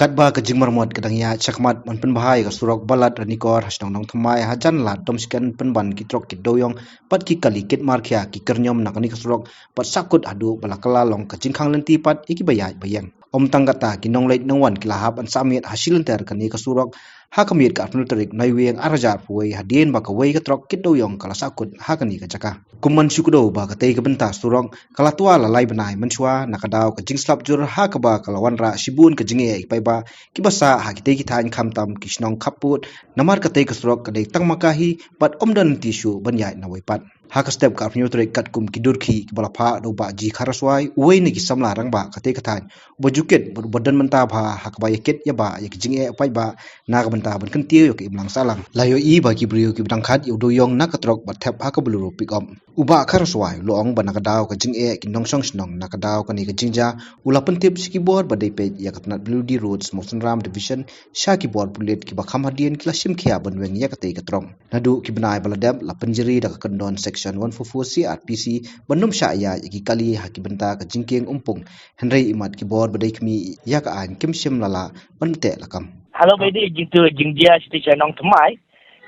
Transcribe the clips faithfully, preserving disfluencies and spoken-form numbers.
Katba ka jingmarmot ka dang ïaid shakhmat ban pynbha ïa ka surok Balat Ranikor ha shnong Nongthymmai hajan la dom shiken pynban ki trok kit dewiong bad ki kali kit markhia ki kyrñiom na kane ka surok bad sahkut haduh ba la kylla long ka jingkhang lynti pat ïa kiba ïaid ba ïeng. Ym tang katta, ki nongleit nongwan ki la hap ban sah miet ha shi lynter kane ka surok ha ka miet ka arphew tarik Naiwieng ar hajar arphew wei hadien ba kawei ka trok kit dewiong ka la sahkut ha kane ka jaka. Kum ban shu kdew ba katei ka bynta surok ka la twa la lai bnai mynshuwa na ka daw ka jingslap jur ha kaba ka la wanrah shibun ka jingeh ïa ki paidbah kiba sah ha kitei ki thaiñ khamtam ki shnong khappud namar katei ka surok ka dei tang ma ka hi bad ym don lynti shuh ban ïaid nawei pat. Ha ka step ka arphew tarik katkum ki dur khih kiba la phah da u Bah G Kharaswai, uwei na ki samla rangbah katei ka thaiñ, uba ju kit bad uba don bynta bha ha kaba ïakit ïabah ïa ki jingeh paidbah na ka bynta ban kyntiew ïa ka imlang sahlang. La ïohi ba ki briew kiba dang khat ïa u dewiong na ka trok bad thep ha ka Bolero pickup. U Bah Kharaswai u la ong ba na ka daw ka jingeh ki nongshong shnong na ka daw kane ka jingjia u la pyntip sha ki bor ba dei peit ïa ka tnat W D Roads Mawsynram Division sha ki bor pulit kiba kham hadien ki la shim khia ban weng ïa katei ka trok. Naduh ki bnai ba la dep la pynjari da ka kyndon Section one four four C R P C ban ym shah ïaid ïa ki kali ha ki bynta ka jingkieng umpung. Hynrei imat ki bor ba dei khmih ïa ka aiñ kim shym la lah ban teh lakam. Hello, ba dei jingtip jingjia sha shnong Nongthymmai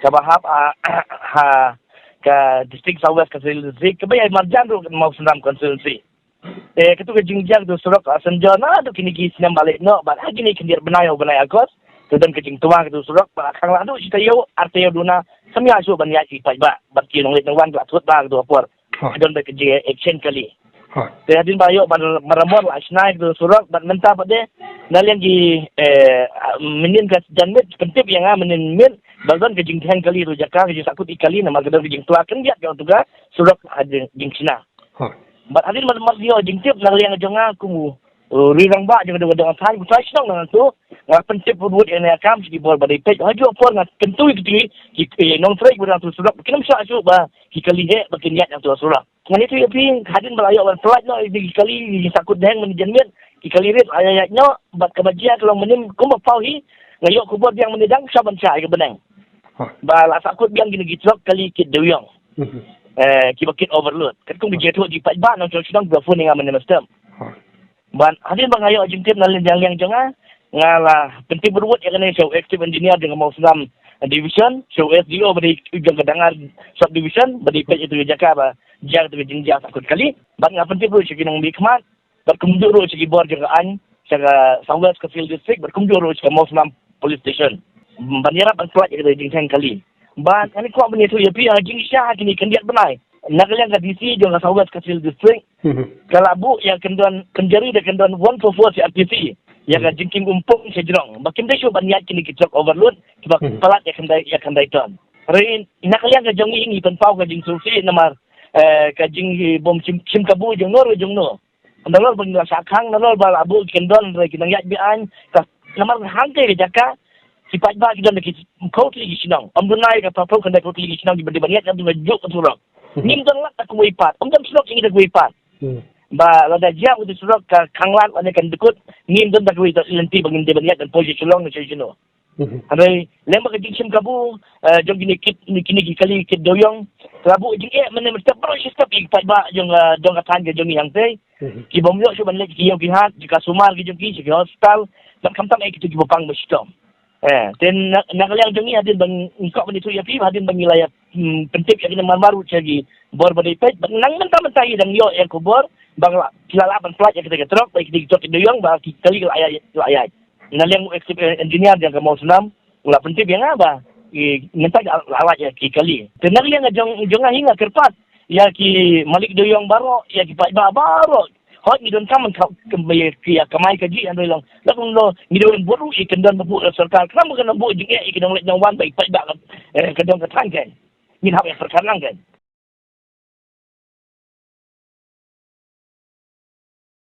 kaba hap ha ka District South West Khasi Hills District kaba ïa marjan ruh ka Mawsynram Constituency. Eh, katu ka jingjia katu surok, ah, synjor naduh kine ki snem ba leit noh bad ha kine ki khyndiat bnai ha u bnai August. Ka don ka jingtwa katu surok bad khang la duh shi taïew ar taïew duna samia shuh ban ïaid ki paidbah bad ki nongleit nongwan ka la thut ba katu por. Ka don ba ka jing exchange kali. Te hadien ba ïoh ban maramot la shna katu surok bad mynta pat de na liang ki, eh, mynnin ka janmiet pyntip ïa nga mynnin miet ba don ka jingtheng kali tu jaka ka jingsakut ïa ki kali namar ka don ka jingtwa khyndiat ka tu ka surok ha jing, jingshna. Bad hadien mar mar ïoh jingtip na liang jong nga kum u, uh, ri rangbah jong ka dong dong thaiñ ku thaiñ shnong nang tu. Nga pyntip ruh ïa ne kam sha ki bor ba dei peit ha ju por nga kyntu ïa ki, ki nongtrei ba dang tu surok ba kin ym shah shuh ba ki kali heh ba kin ïaid nang tu surok. Ngan ïathuh ïa phi hadien ba la ïoh ban pynlait noh ïa ki kali ïa ki sakut deng mynne janmiet ki kali rit la ïaid noh bad kaba jia ka long mynne kumba paw hi nga ïoh khubor biang mynne dang sha ban shah ïa ka bneng. Ba la sakut biang kine ki trok kali kit dewiong. Eh, kiba kit overload. Katkum ki jingïathuh jingpaidbah nongshong shnong kiba phone ïa nga mynne mynstep. Ban hadien ba nga ïoh jingtip na liang liang jong nga, nga la pyntip ruh ïa kane sha u executive engineer jong ka Mawsynram division, sha u S D O ba dei jong ka Dangar subdivision ba dei peit ïa tu jaka ba jia tu jingjia sakut kali. Ban nga pyntip ruh sha ki nongmihkhmat bad kumjuh ruh sha ki bor jong ka aiñ sha ka South West Khasi Hills District bad kumjuh ruh sha ka Mawsynram Police Station ban ïarap ban pynlait ïa ka jingtheng kali. Bad ngan kwah ban ïathuh ïa phi ha jingshisha ha kine khyndiat bnai na ka liang ka D C jong ka South West Khasi Hills District ka la buh ïa ka kyndon pynjari da ka kyndon one four four C R P C ïa ka jingkieng umpung sha jrong ba kim dei shuh ban ïaid kine ki trok overload kiba palat ïa ka khyndai, ïa ka khyndai ton. Hynrei na ka liang ka jong ngi ngi pynpaw ka jingsngewsih namar, eh, ka jingbym shim, shim kabu jong no ruh jong no. Nalor ba ngi la shah khang, nalor ba la buh ki kyndon re ki nang ïaid be-aiñ, ka namar hangtei ka jaka ki paidbah ki don da ki phew tylli ki shnong. Ym duna ïa ka phew khyndai phew tylli ki shnong kiba dei ban ïaid ka juh ka surok. Ngim don lad da kawei pat, ym don surok ïa ngi da kawei pat. Ba lada jia katu surok ka khang lad lane kan dkut, ngim don da kawei lynti ba ngin dei ban ïaid ban poi sha Shillong ne sha shano. Hynrei lem bad ka jingshim kabu, eh, jong kine kit, kine ki kali kit dewiong, ka la buh jingeh mynne mynstep baroh shi step ïa ki paidbah jong, eh, jong ka thaiñ ka jong ngi hangtei. Ki bym ïoh shuh ban leit ki ïew ki hat, ki ka sumar ki jong ki, ki hospital, bad khamtam eh kitu kiba pang ba shitom. Eh, te na, na ka liang jong ngi hadien ba ngi kwah ban ïathuh ïa phi, hadien ba ngi la ïa, hmm, pyntip ïa kine mar mar ruh sha ki bor ba dei peit, bad nang mynta mynta ngi dang ïoh ïa ka khubor ba la, ki la lah ban pynlait ïa kita ki trok, ba ïa kita ki trok ki dewiong, ba ki kali ki la ïaid, la ïaid. Na liang u executive engineer jong ka Mawsynram u la pyntip ïa nga ba i mynta la lait ïa ki kali. Te na liang jong, jong nga hi nga kyrpad ïa ki malik dewiong baroh, ïa ki paidbah baroh. Hooid ngi donkam ban ka, ka, ïa ki ïa kamai kajih hynrei long la kumno ngi donkam ban buh ruh ïa ki kyndon ba buh sorkar. Khnang ba kan buh jingeh ïa ki nongleit nongwan ba i paidbah, eh, ka dong ka thaiñ kan. Ngin hap ïa sorkar lang kan.